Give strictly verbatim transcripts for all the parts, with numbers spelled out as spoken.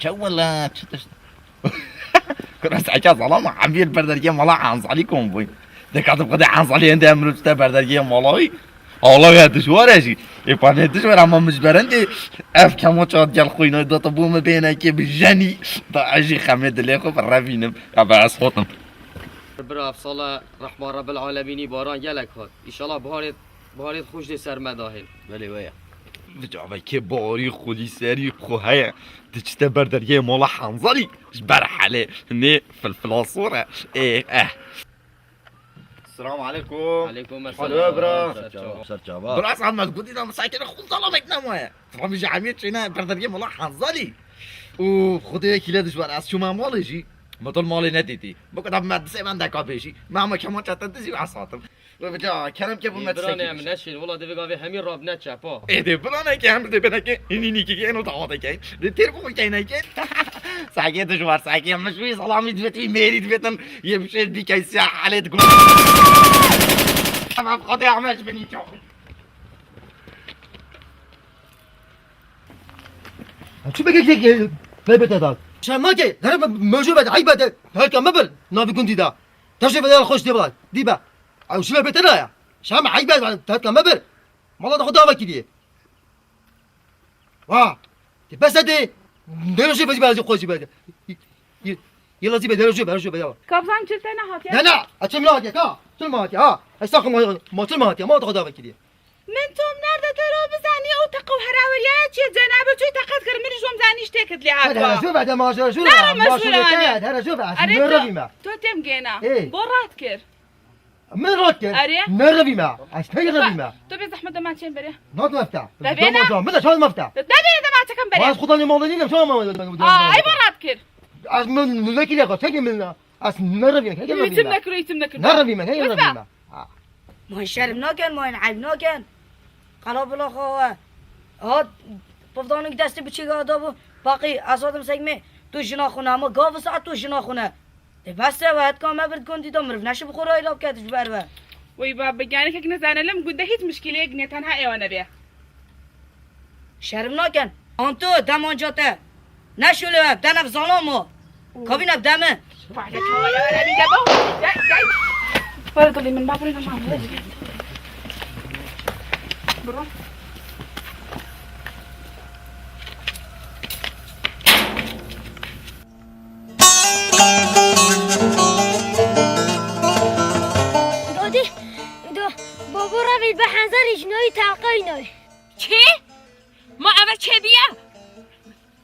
Çewela, çi tişt? Kura seke zalama, hemî li ber dergê mala Hanzalî kom bûyn. Dikatim xwedê Hanzalî hende emro çite ber dergê mala wî. Allah ya dişwar e jî. Ê panê dişwar ama min ji berendê ev kemo çat gel xwîna da tu bû min bênekê bi jenî. Da ez jî xemê dilê xwe bi revînim. Ya be ez xotim. Bira, ev sala rehma Rebbil Alemînî baran gelek hat. Înşallah biharê, biharê xweş dê ser me dahêl. Belê we ye. Vêca vekê barî xulî serî xwe heye. Diçite ber dergê mala Hanzalî. Ji ber helê nê filfila sor e. Ê, eh. Selamu aleykum. Aleykum Alo, selam. Bira. Ser çava. Ser çava. Bira, ez Ahmet Gudî da misakene xul dalamek nemaye. Ramî ji hemî çêne ber dergê mala Hanzalî. Û xwedê yekî lê dijwar ez çûme malê jî. Me dol malê nedîtî. Bikada me disê ben deka bêjî. Me hema kema çete dizî û ez hatim. Ve vêca kerem ke bû me Ê, bira ne, em neşên, wela divê gavê hemî rab ne çepa. Ê dê bira ne ke hem dê bine ke hînî nîkî ke eno dawa de ke. Dê têr bixwe ke ne ke. Sakê dijwar, sakê, em ji wî salamî dibêtin, mêrî dibêtin. Yê bişêl bî ke siya halê digo. Tamam, xwedê ame ji binî çaw. Çi beke ke, ke, ne bete da? Şema ke, dere me, mevzu bete, ay bete. Her ka me bil, navi gundî da. Tevşe bete, xweş dê bala, dî be. Ay, şile bete da ya. Şema ay bete, her ka me bil. Mala da xwe dava kiriye. Wa. Te bes de. Dere şi bezi bezi xweş bezi. Yela zî be, dere şi be, dere şi be ya. Kabzan çil te nehatiye? Ne, ne, açım ne hatiye, ka? Çil mi hatiye, ha? Ay sakın ma, ma çil mi hatiye, ma da xwe dava kiriye. Min tom nerede te ro bizanî, ew teqe û heraweriya çê cenabê çû teqet kir, min jom zanî ji têkit lê Hadi hatwa. Hele jû ve de ma jû jû Nara ve, ma jû meşhur ve anî. Te, hele jû ve, Erê nê to, revî me. To têm gêna. Ê. Bo rat kir. Min rat kir. Erê. Nê revî me. Ez te revî me. To bê zehmet de ma çêm berê. Nat mefte. Bebê Dama na. Can, min de çal mefte. Bebê de ma çekem berê. Ma ez xudan malê nîne, çal ma. Aa, ay bo rat kir. Ez min ne kiriye ka, çekê min na. Ez nerevîme, heke Îtim revîme. Nekiro, îtim nekiro. Nerevîme, heke Wisa. Revîme. Ha. Ma şerm naken, ma eyb naken. Qala bila xwe. Ha, pivdanik destê biçîka da bû. Baqî, ez hatim sekmê, tu jina xwe ne, ama gav saet tu jina xwe ne. Dê bes e, we hetka me bird gundî da, miriv neşi bi xwe re îla biket ji ber we. Wey ba, bi genikek nizane lim gunde hîç mişkîleyek nê, tenha êwa nebe. Şerm naken. Anto, demanca te. Ne şule ev, denev zalam o. Kavîn ev deme. Wala dilê min ba, birê nema. Bro. Dodi, do, babo revî bi henzerî ji noyî taqaynoy. Çi? Ma eve çêbiya?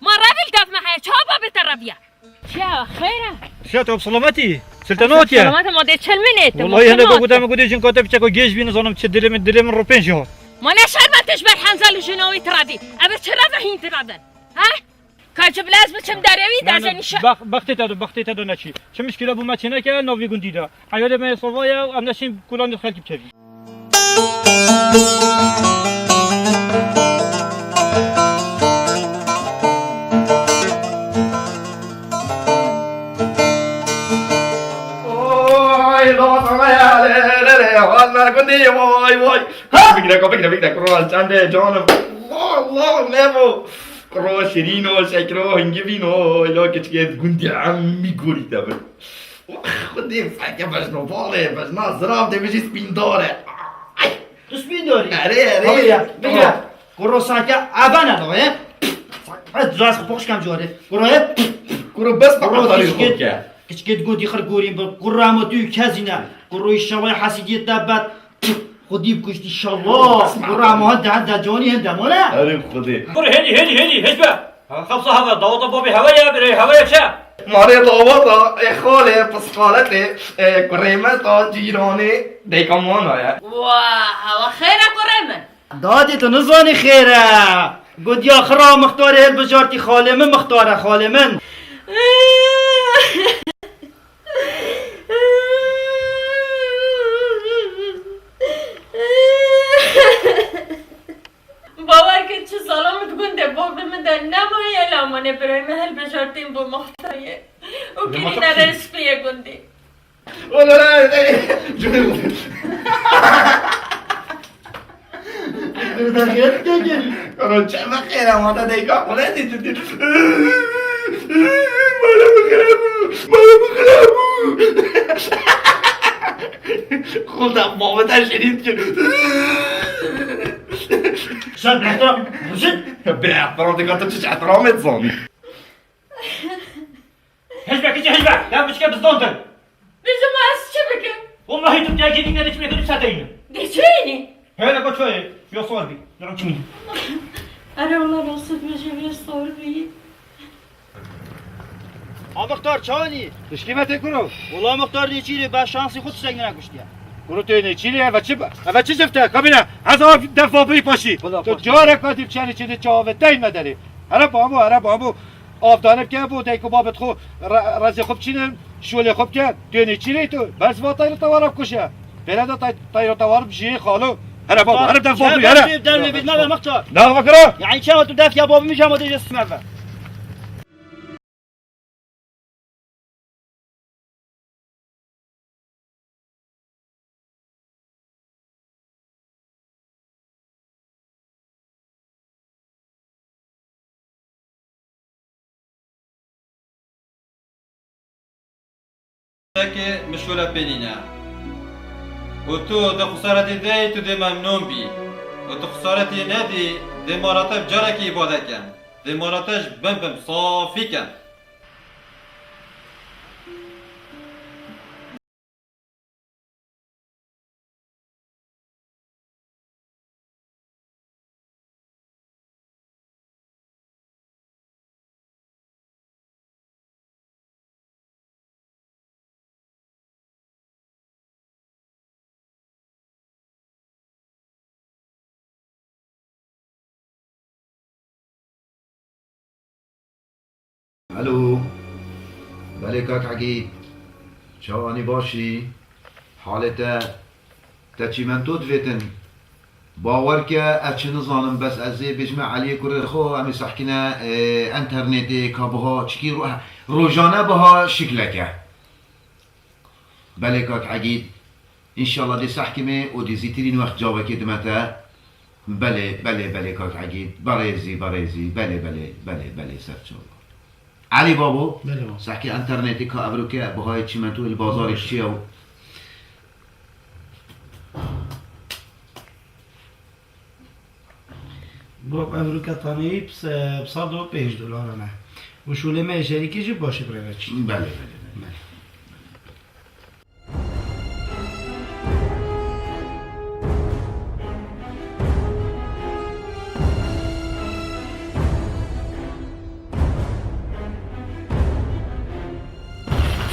Ma revîl dev me heye, çawa babê te reviya? Çiya, xeyr e? Çiya, tu bi selametî? Çil te nehatiye? Selamet e, ma dê çil min ê, te Wallahî hende ku te gudê min gudê jin kate piçeko gêj bî, nizanim çi dilê min, dilê min rûpên jî hat. Ma ne şerm e tu ji ber Henzal û jina wî tu revî? Eve çi reve hîn tu revin? He? Ka ji bila ez biçim derewî de Ne, ez ne, ê nîşa- bex-, bextê te do, bextê te do neçî. Çi mişkîle bû me çêneke nav vî gundî de. Eyalê me yê sova ye û em neşên kulanê xelkî bikevî. Oy, la sana ya, le, le, le, Hazmer gundî, vay, vay. Ha, bigre, ko, bigre, bigre, kuro, çende, canım. Allah, Allah, ne bu? Kuro, şirîno, şekro, hingivîno, ila keçikê gundî, emmî gorî te bin. Xwedê seke bejno balê, bejna zirav dê bijî spîndar e. Ay! Tu spîndar î? Erê, erê. Hadi ya, bigre. Kuro seke evene da ye. Ez caz xwe poş kem carê. Kuro ye. Kuro bes Kuro bak xwe ke. Kiçikê gundî xir gorîn bi. Kuro ama tu kezîne. Kuro inşallah hesidiyet de bet. Xwedî bikuşt inşallah. Kuro ama hende hende canî hende mane. Erê Xwedê. Kuro hêlî, hêlî, hêlî, hêlî, hêlî be. Xemsa heve, daweta babê heve ye, birê heve ye çi? Marê daweta, ê xalê, pisxaletê, ê kurê me ta cîranê, dêka mana ye. Wa, wa xêr e kurê min. Dadê tu nizanî xêr e. Gotiya xira mixtarê hilbijartî xalê min mixtar e, xalê min. Bawer ke çi zalamik gundê bavê min de nemaye, la manê birayê me hilbijartîn bo mixtariyê û kirîne rê spiyê gundî. Ola, ey, Karo çeme xêr e, ma te deyka xwe ne dîtî. Mala min xirab bû! Mala min xirab bû! Xulda, babet her şeyi dikin. Sen bile ehtiram, Murşid. Bile ehtiram dikin, tu çi ehtiram et zanî? Hejbe, kiçi hejbe. Ya biçke bizdantir. Bêje ma ez çi bikim? Wallahî tu tiyakê dîne de çi bikim, tu sedeyne. De çi yînî? Hele ko çoyê, yo sor bî. Durum çi bî? Ere wala nasib bêje vê sor bî. A muxtar çawanî? Pişkî me tê kuro. Wala muxtar nêçîrê be şansî xwe tiştek nine kuştiye. Kuro tê nêçîrê eve çi be? Eve çi cifte? Kabine. Ez av def vabirî paşî. Bila Tu paşî. Carek hatî biçerî çi de çavê tey me derê. Here babo, here babo. Avdane bike bo dayk û babet xwe re-, rezê xwe biçînin, şolê xwe bike. Dönê çîrê tu, berz va tayro tawara bikuşe. Pêre de tay-, tayro tawar bijiyê xalo. Here baba, here def baba, here. Çe dermê bît me ve muxtar. Ne vakira? Yani çe tu def ya babî mi jama dêje sime ve. Tekê min şole pê nîne. Û tu di xesaretê de yî, tu dê memnûn bî. Û tu xesaretê nedî, dê mala te bi carekê îfade ken. Dê mala te ji bin bin safî ken. Alo. Belê kak Egîd. Çawanî baş î? Halê te, te çîmento divêtin. Bawer ke ez çi nizanim, bes ez ê bêjime Eliyê kurê xwe, em ê sehkine, e, enternetê ka biha, çikî ro-, rojane biha şikleke. Belê kak Egîd. Înşallah dê sehkimê û dê zîtirîn wext cawekê dime te. Belê, belê, belê kak Egîd. Berêzî, berêzî. Belê, belê, belê, belê, ser çava. Elî babo, Belê babo. Sehkê enternetê ka evroke bihayê çîmentoyê li bazarê Baş. Çi ye û Bab, evroke taneyî bi se-, bi sed û pênc dolar e. Û şûlê me êşerîkî jî başî bi rê ve çî. Belê, belê, belê. Belê.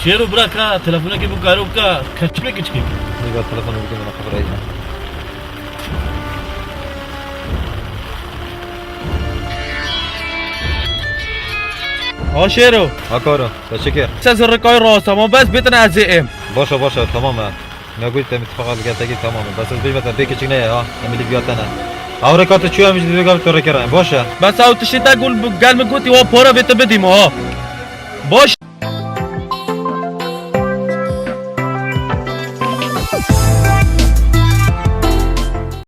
Şêro bira ka telefonekî bû karo bika, keçmê kiçikê. Nîga telefon bû min xeberayî. Ha Şêro. Ha karo, te çi kir? Se zirrikayê rasta ma bes bêtine ez ê êm. Başe, başe, tamam e. Me got te mitifaqa li gel te kî tamam e. Bes ez bêjme te bê kiçik neye ha. Em li viya te ne. Ewreka tu çûye em ji dîvêga tu rêkirine. Baş e. Bes ew tiştê te gul gel min gotî wa para vê te bidî ma ha. Baş.